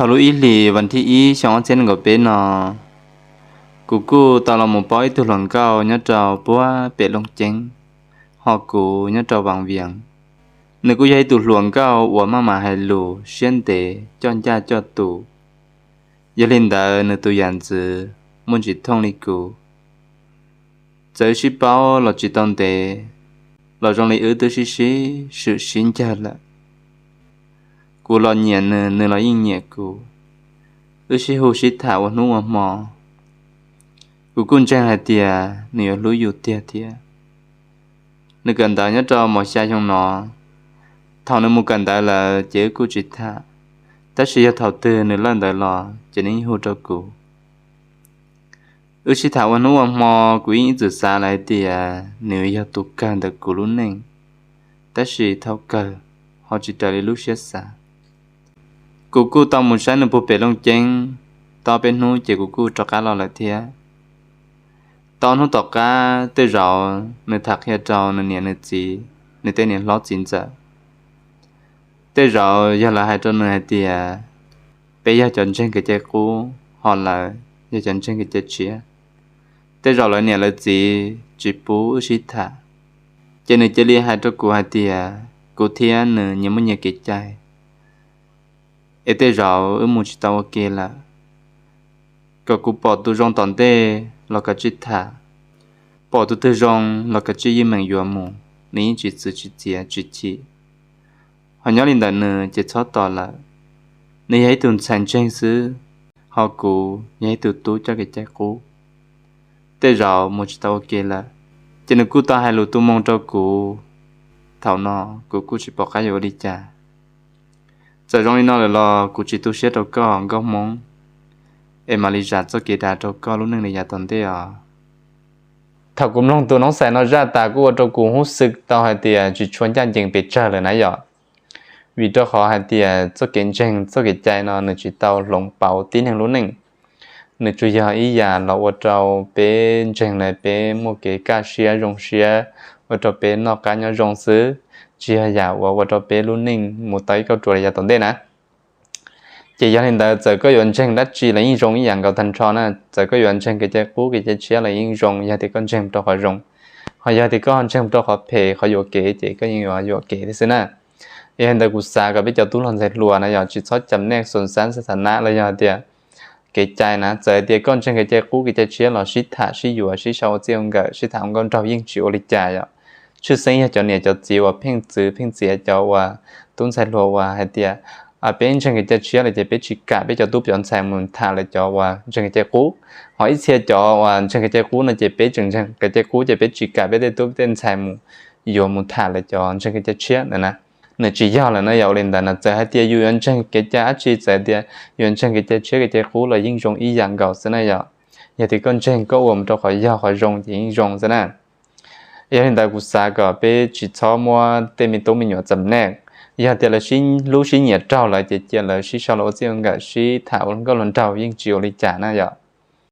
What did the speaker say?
Thaum lub ib hlis vas thib ib xyoo ob txhiab nees nkaum peb no, kuv kuj tau los mus paub ib tug hluas nkauj nyob rau puag pem Looj Ceeb, ho kuv nyob rau Vaas Vias. Nws kuj yog ib tug hluas nkauj uas maj mam hais lus siab ntev coj ncaj coj tus. Yog li ntawd nws tus yam ntxwv muaj ntsis thooj li kuv. Txawm wb sib paub los tsis tau ntev, los zoo li wb twb sib sib swm sib ncawg lawm. Kuv los nyiam nws, nws los yeej nyiam kuv. Wb sib hu sib tham ua hnub ua hmo. Kuv kuj ntseeg hais tias nws yuav hlub yus tiag thiab. Nws kawm ntawv nyob rau mos xya xyoo no. Thaum nws mus kawm ntawv lawm ces wb kuj tsis tham, tab sis yog thaum twg nws lawj ntawv los ces nws yeej hu rau kuv. Wb sib tham ua hnub ua hmo, kuv yeej ib txwm xav lawm hais tias nws yog tus kawg ntawm kuv lub neej, tab sis thaum kawg ho tsis raws li lub siab xav. Kuv kuj tau mus saib nws puag pem Looj Ceeb tau peb hnub ces kuv kuj rov qab los lawm thiab. Tau hnub tom qab tej zaum nws tham qhia rau nws niam nws txiv, nws tej niam hlob txiv ntxawm. Tej zaum yog lawv hais rau nws hais tias peb yog cov ntseeg kev cai qub, ho lawv yog cov ntseeg kev cai tshiab. Tej zaum lawv niam lawv txiv tsis pub wb sib tham, ces nws cia li hais rau kuv hais tias kuv thiab nws nyias muaj nyias kev cai, es tej zaum wb mus tsis tau ua ke lawm. Kom kuv pom tus zoo tom ntej los kav tsij tham, pom tus twg zoo los kav tsij ywj meem yuav mus, nws yeej tsis txwv tsis txiav tsis chim. Ho nyob li ntawm nws ces txhob tos lawm. Nws yog ib tug ntxhais ntseeg xwb, ho kuv yog ib tug tub coj kev cai qub. Tej zaum mus tsis tau ua ke lawm, ces nws kuj tau hais lus tu moo rau kuv. Thaum no kuv kuj tsis pom qab yuav ua li cas. Txawm zoo li no lawm los kuv tsis tu siab rau koj Nkauj Hmoob, es mam li zam txoj kev dav rau koj lub neej li yav tom ntej os. Thaum kuv mloog tus noob xais no zaj tas kuj ua rau kuv hub xwm tau hais tias tsis tshua ncaj ncees pes tsawg lawm na yom. Vim rau qhov hais tias txoj kev ntseeg txoj kev cai no nws tsis tau hloov pauv tib neeg lub neej. Nws tsuas yog ib yam los ua rau peb ntseeg na peb muaj kev kaj siab zoo siab, ua rau peb noj qab nyob zoo xwb, tsis yog yam uas ua rau peb lub neej mus tau ib kauj ruam li yav tom ntej na. Ces yog li ntawd txawm koj yuav ntseeg dab tsi los yeej zoo ib yam nkaus tag nrho na, txawm koj yuav ntseeg kev cai qub kev cai tshiab los yeej zoo, yog tias koj ntseeg rau qhov zoo. Ho yog tias koj ntseeg rau qhov phem qhov yuam kev ces koj yeej yuav yuam kev thiab xwb na. Yog li ntawd kuv xav kom peb cov tub hluas ntxhais hluas na yog tsis txhob cam nej xus xab xab tha na los yog tias kev cai na, txawm hais tias koj ntseeg kev cai qub kev cai tshiab los sib tham sib yuav sib sau ua txij ua nkawm sib tham ua nkauj nraug yeej tsis ua li cas yom. Tshwj xeeb yog cov niam cov txiv uas pheej txwv pheej txiav cov uas tub ntxhais hluas uas hais tias peb ntseeg kev cai tshiab lawm ces peb tsis kam peb cov tub cov ntxhais mus tham lawv cov uas ntseeg kev cai qub. Ho ib txhia cov uas ntseeg kev cai qub no ces peb tseem ntseeg kev cai qub ces peb tsis kam peb tej tub tej ntxhais mus yuav mus tham lawv cov ntseeg kev cai tshiab ntawd na. Nws tsis yog lawm na yom. Ua li ntawd no txawm hais tias yus yuav ntseeg kev cai dab tsi, txawm hais tias yus yuav ntseeg kev cai tshiab kev cai qub los yeej zoo ib yam nkaus xwb na yom. Yog tias koj ntseeg koj ua mus rau qhov yog qhov zoo ces yeej zoo xwb na. Yog li ntawd kuv xav kom peb tsis txhob muab tej me tub me nyuam txam nej. Yog tias lawv sib hlub sib nyiam raug lawm ces cia lawv sib sau los ua txij ua nkawm sib tham ua nkauj hluas nraug yeej tsis ua li cas na yom.